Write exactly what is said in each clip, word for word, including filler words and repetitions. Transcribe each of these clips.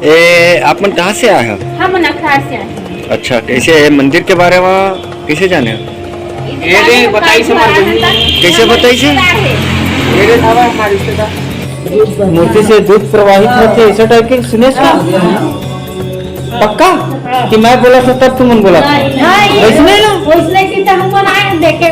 ए, आप मन कहाँ से आए हो? हम मन अखरार से आए हैं। अच्छा, कैसे है मंदिर के बारे में, कैसे जाने हो? ये रे, बताई से मर गई। कैसे बताई से? ये रे, था हमारे रिश्तेदार। मूर्ति से दूध प्रवाहित होथे, ऐसा टाइप के सुने का? पक्का? कि मैं बोला था तब तुमन बोला था? नहीं। वैसने ना? वैसने की तो हमको ना देखे।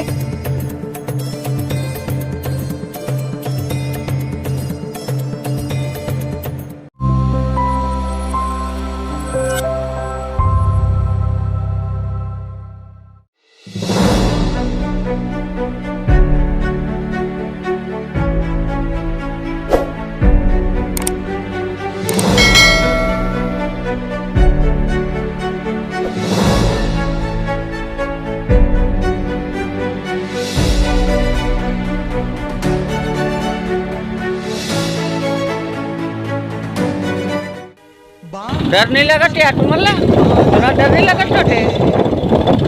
डर नहीं लगत यार तुमन ला? थोड़ा डर नहीं लगत छोटे?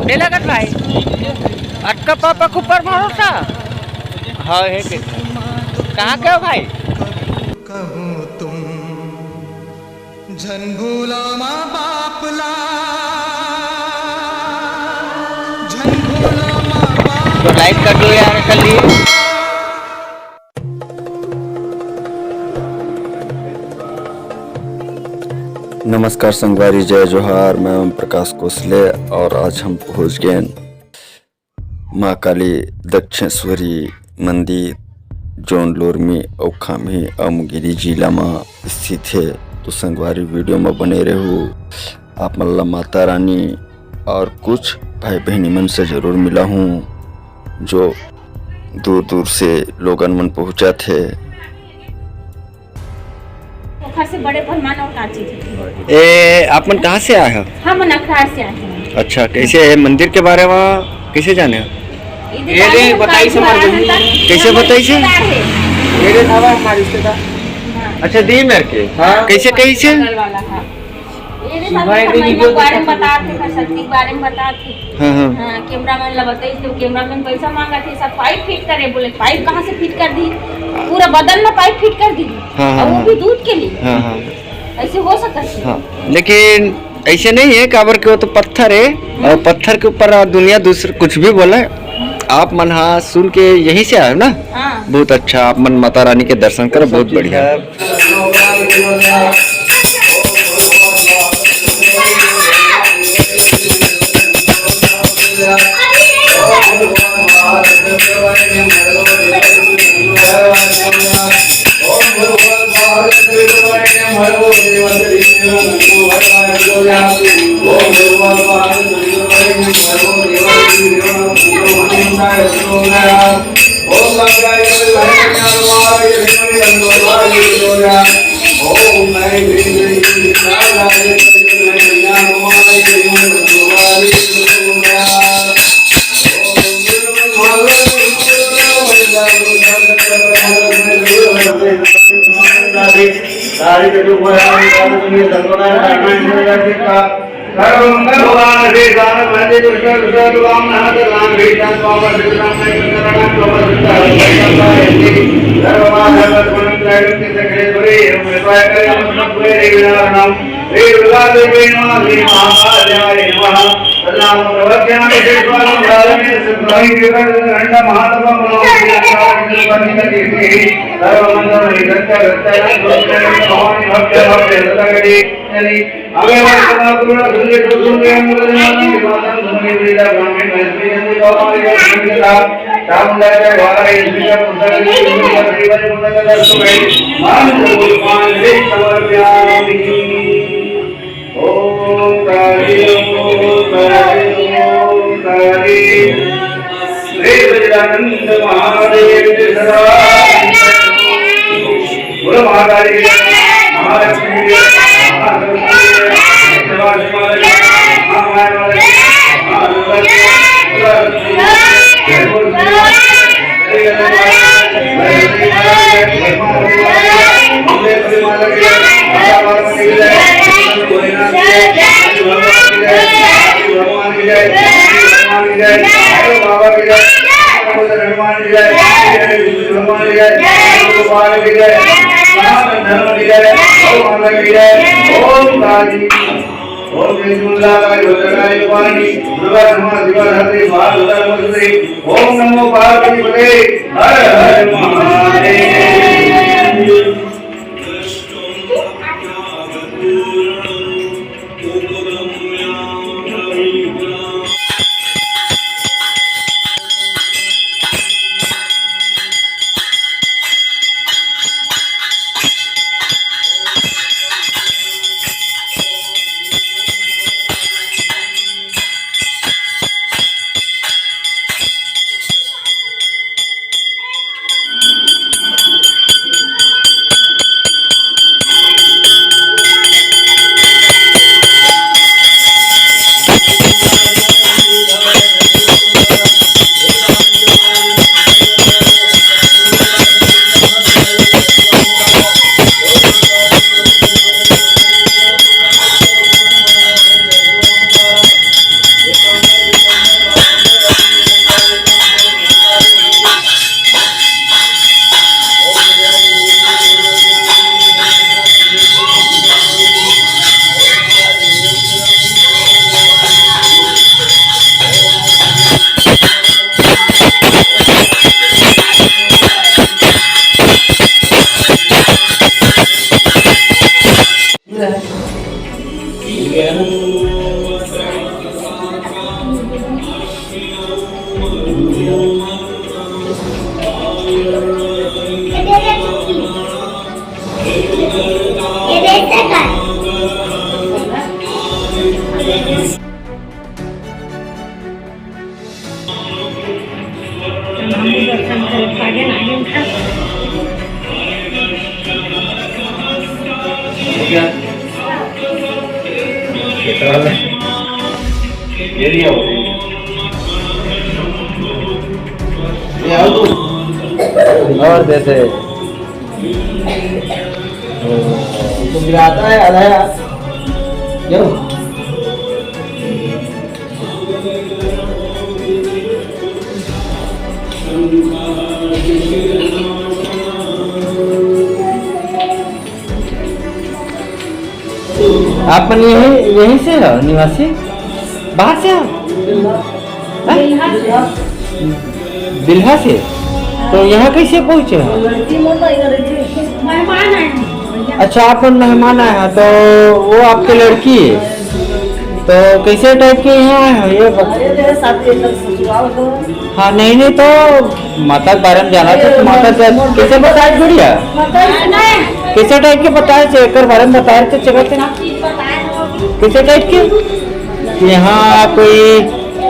नहीं लगत भाई? अटका पापा के ऊपर भरोसा? हाँ, है के? कहाँ के हो भाई? कहूँ तुम झन भूलो माँ बाप ला, झन भूलो माँ बाप। तो लाइक कर दो यार, कर लिए। नमस्कार संगवारी, जय जोहार, मैं ओम प्रकाश कोसले और आज हम पहुंच गए माँ काली दक्षिणेश्वरी मंदिर, जोन लोरमी अउ खाम्ही अउ मुंगेली जिला म स्थित हे। तो संगवारी, वीडियो म बने रहू, आप मन ला माता रानी और कुछ भाई बहनी मन से जरूर मिला हूँ, जो दूर दूर से लोगन मन पहुँचत हे। ओखर से बड़े फरमान और का चीज है? ए, आप मन कहाँ से आए हो? हम मन अखरार से आए हैं। अच्छा, कैसे है मंदिर के बारे में, कैसे जाने हो? इधर ये रे, बताई से मर गई। कैसे बताई से? ये रे, था हमारे रिश्तेदार। हाँ। अच्छा, दी मेरे के। हाँ। कैसे, कैसे? बगल वाला, हाँ। ये रे, सब के बारे में बता थे, ओकर शक्ति के बारे में बता थे। हाँ, हाँ। हाँ, कैमरामैन ला बताई तो कैमरामैन पैसा मांगा थे, सब पाइप फिट करे, बोले पाइप कहाँ से फिट कर दी? पूरा बदन में पाइप फिट कर दी। हाँ, हाँ, और वो हाँ। भी दूध के लिए। हाँ, हाँ। ऐसे हो सकता है? हाँ, लेकिन ऐसे नहीं है, काबर के वो तो पत्थर है और पत्थर के ऊपर दुनिया दूसर कुछ भी बोले। आप मन हा सुन के यहीं से आए हो ना? हाँ। बहुत अच्छा, आप मन माता रानी के दर्शन करो, बहुत बढ़िया। ओम काली, ओम काली, ओम काली। श्री गजानंद महादेव की सदा। बोलो महाकाली की जय, महालक्ष्मी की जय, महासरस्वती की जय, महाशिवा की जय, महामाया की जय, महादुर्गा की जय। ओम शांति। ओम जय दुर्गा, जय दुर्गा, जय भवानी, दुर्गा क्षमा, शिवा धात्री, बाल दुर्गा नमोस्तुते। ओम नमो पार्वती पते, हर हर महादेव। हम भी दर्शन करे, आगे ना आगे उनका। ये आओ। ये आओ तू। और जैसे तो गिराता है, आधा है। क्यों? आप मन यही, यहीं से हो निवासी? बाहर से हो? हैं? बिल्हा से। बिल्हा से? तो यहाँ कैसे पहुँचे हो? लड़की मोर ना इधर है। मेहमान आए हैं। अच्छा, आप मन मेहमान आए हैं, तो वो आपके लड़की है, तो कैसे टाइप के यहाँ आए हो, ये बता। अरे, मेरे साथ ये सब ससुराल हो। हाँ, नहीं, नहीं, तो माता के बारे में जाना था, तो माता के कैसे बताए, गुड़िया? कैसे टाइप के बताए, एकर बारे में बताए तो चलते ना। कैसे टाइप के? कि यहाँ कोई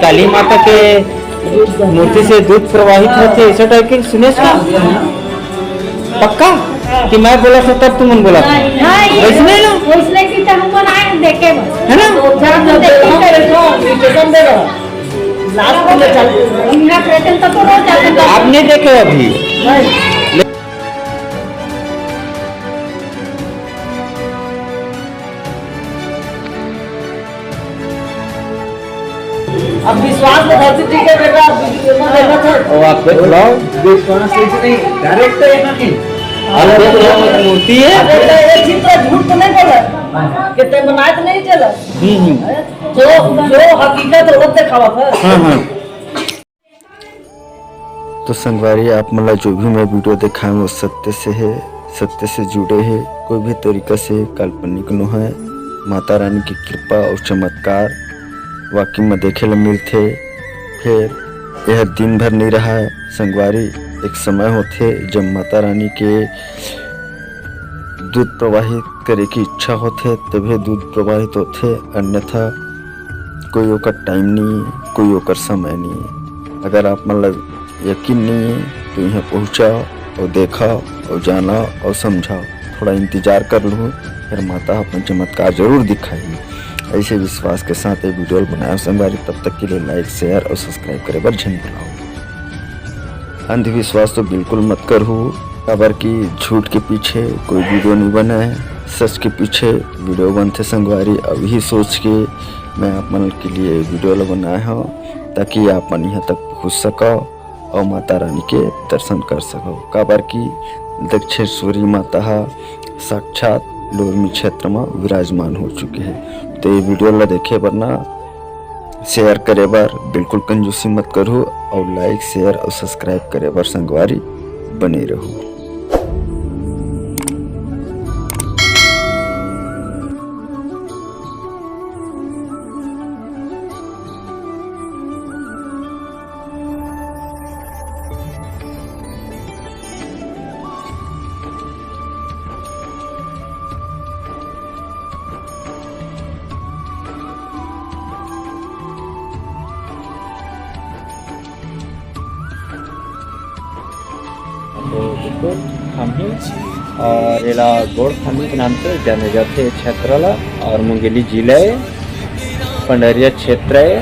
काली माता के मूर्ति से दूध प्रवाहित होथे, ऐसा टाइप के सुने का? पक्का? कि मैं बोला था तब तुमन बोला था? नहीं। वैसने ना? वैसने की तो हमको ना देखे बस। है ना? जान तो देखे। स्टेशन दे रहा। लास्ट में चल। यहाँ स्टेशन तक तो रोज जाते थे। आप नहीं देखे अभी? नहीं। अब विश्वास में धरती ठीक है बेटा, अब विश्वास में मेहनत है। वो आप देख लो। विश्वास से नहीं, डायरेक्ट है ना कि आप देख लो, मूर्ति है। अब बेटा, ये चित्र झूठ तो नहीं बोला, कितने बनाए तो नहीं चला। हम्म, हम्म। जो, जो हकीकत है, वो दिखावा था। हाँ, हाँ। तो संगवारी, आप मन ला जो भी मैं वीडियो देखाए, वो सत्य से है, सत्य से जुड़े है। कोई भी तरीका से काल्पनिक नो है। माता रानी की कृपा और चमत्कार वाकई में देखे ला मिलथे। फिर यह दिन भर नहीं रहा है संगवारी, एक समय होथे जब माता रानी के दूध प्रवाहित करे की इच्छा होथे, तभे दूध प्रवाहित होथे, अन्यथा कोई ओकर टाइम नहीं है, कोई ओकर समय नहीं है। अगर आप मन ला यकीन नहीं है, तो यहाँ पहुँचा और देखा और जाना और समझा। थोड़ा इंतजार कर लूँ, फिर माता अपन चमत्कार जरूर दिखाही। ऐसे विश्वास के साथ ये वीडियो बनाया संगवारी। तब तक के लिए लाइक, शेयर और सब्सक्राइब करे बर झन भुलाओ। अंधविश्वास तो बिल्कुल मत करहू, काबर कि झूठ के पीछे कोई वीडियो नहीं बना है, सच के पीछे वीडियो बनथे संगवारी। अब यही सोच के मैं आप मन के लिए वीडियो ला बनाए हव, ताकि आप मन यहाँ तक पहुँच सकव और माता रानी के दर्शन कर सकव, काबर कि दक्षिणेश्वरी माता हा साक्षात लोरमी क्षेत्र म विराजमान हो चुके हे। तो ये video ला देखे बर ना, share करे बर बिल्कुल कंजूसी मत करहू, और like, share और subscribe करे बर संगवारी बने रहू। तो बिल्कुल खम्ही, और एला गोड़ खम्ही के नाम से जाने जाथे क्षेत्र ला। और मुंगेली जिला हे, पंडरिया क्षेत्र हे,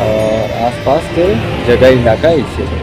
और आसपास के जगह इलाका इसे।